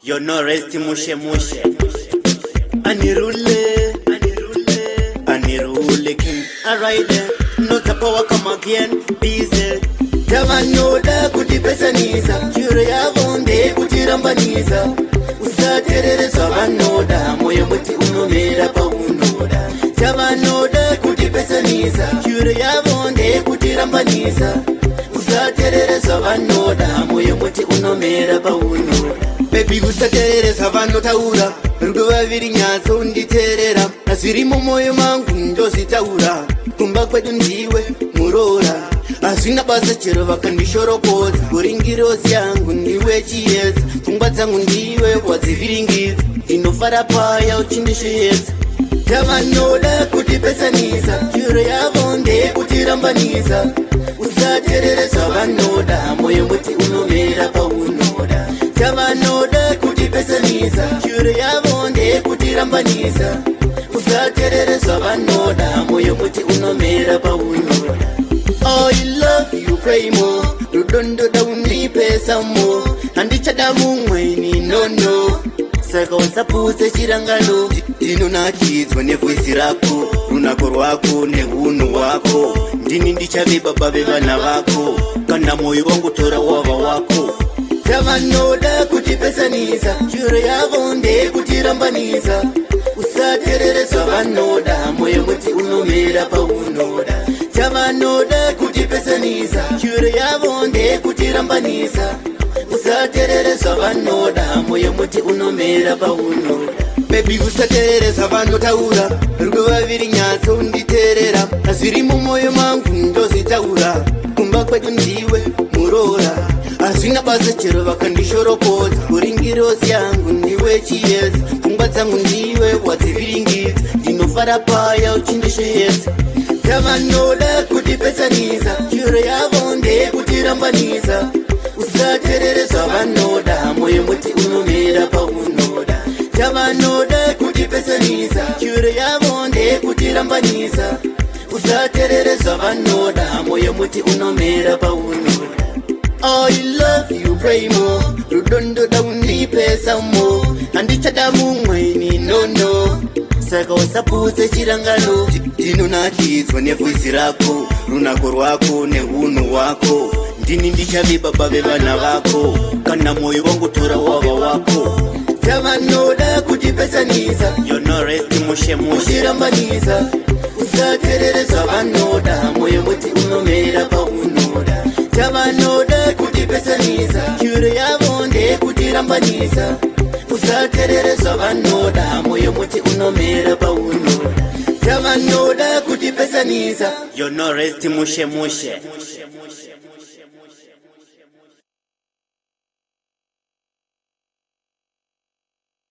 You no rest mushe mushe. Anirule, anirule king. Alright then, no power come again, busy. Chavanoda kutipesanisa, shuro yavo ndeyekutirambanisa. Usaterere zvavanoda, moyo muti unomera paunoda. Chavanoda kutipesanisa, shuro yavo ndeyekutirambanisa. Usaterere zvavanoda, moyo muti unomera paunoda. Baby, usaterere zvavanotaura, rudo vaviri nyatso nditeerera. Zviri mumwoyo mangu ndozvitaura, kumba kwedu ndiwe muroora. Hazvina basa chero vakandishoropodza, uri ngirozi yangu, ndiwe chiedza. Pfungwa dzangu ndiwe wadzivhiringidza, ndinofara paya uchindisheedza. Chavanoda kutipesanisa, shuro yavo ndeyekutirambanisa. Usaterere zvavanoda, moyo muti unomera paunoda. Chavanoda kutipesanisa, shuro yavo ndeyekutirambanisa. Usaterere zvavanoda, moyo muti unomera paunoda. I love you, pray more. Rudo ndoda undipe some more, handichada mumweni, no. Saka usaputse chirangano. Ndinonakidzwa nevoice rako, runako rwako neunhu hwako. Ndini ndichave baba vevana vako, kana mwoyo wangu tora wava wako. Chavanoda kutipesanisa, shuro yavo ndeyekutirambanisa. Usaterere zvavanoda, moyo muti unomera paunoda. Chavanoda kutipesanisa, shuro yavo ndeyekutirambanisa. Usaterere zvavanoda, moyo muti unomera paunoda. Baby, usaterere zvavanotaura, rudo vaviri nyatso nditeerera. Zviri mumwoyo mangu ndozvitaura, kumba kwedu ndiwe muroora. Hazvina basa chero vakandishoropodza, uri ngirozi yangu, ndiwe chiedza. Pfungwa dzangu ndiwe wadzivhiringidza, ndinofara paya uchindisheedza. Chavanoda kutipesanisa, shuro yavo ndeyekutirambanisa. Usaterere zvavanoda, moyo muti unomera paunoda. Chavanoda kutipesanisa, shuro yavo ndeyekutirambanisa. Usaterere zvavanoda, moyo muti unomera paunoda. I love you, pray more. Rudo ndoda undipe some more, handichada mumweni, no. Saka usaputse chirangano. Ndinonakidzwa nevoice rako, runako rwako neunhu hwako. Ndini ndichave baba vevana vako, kana mwoyo wangu tora wava wako. Chavanoda kutipesanisa, You no rest mushe mushe. kutirambanisa. Usaterere zvavanoda, moyo muti unomera paunoda. Chavanoda kutipesanisa, shuro yavo ndeyekutirambanisa. Usaterere zvavanoda, moyo muti unomera paunoda. Chavanoda kutipesanisa. You no rest mushe mushe.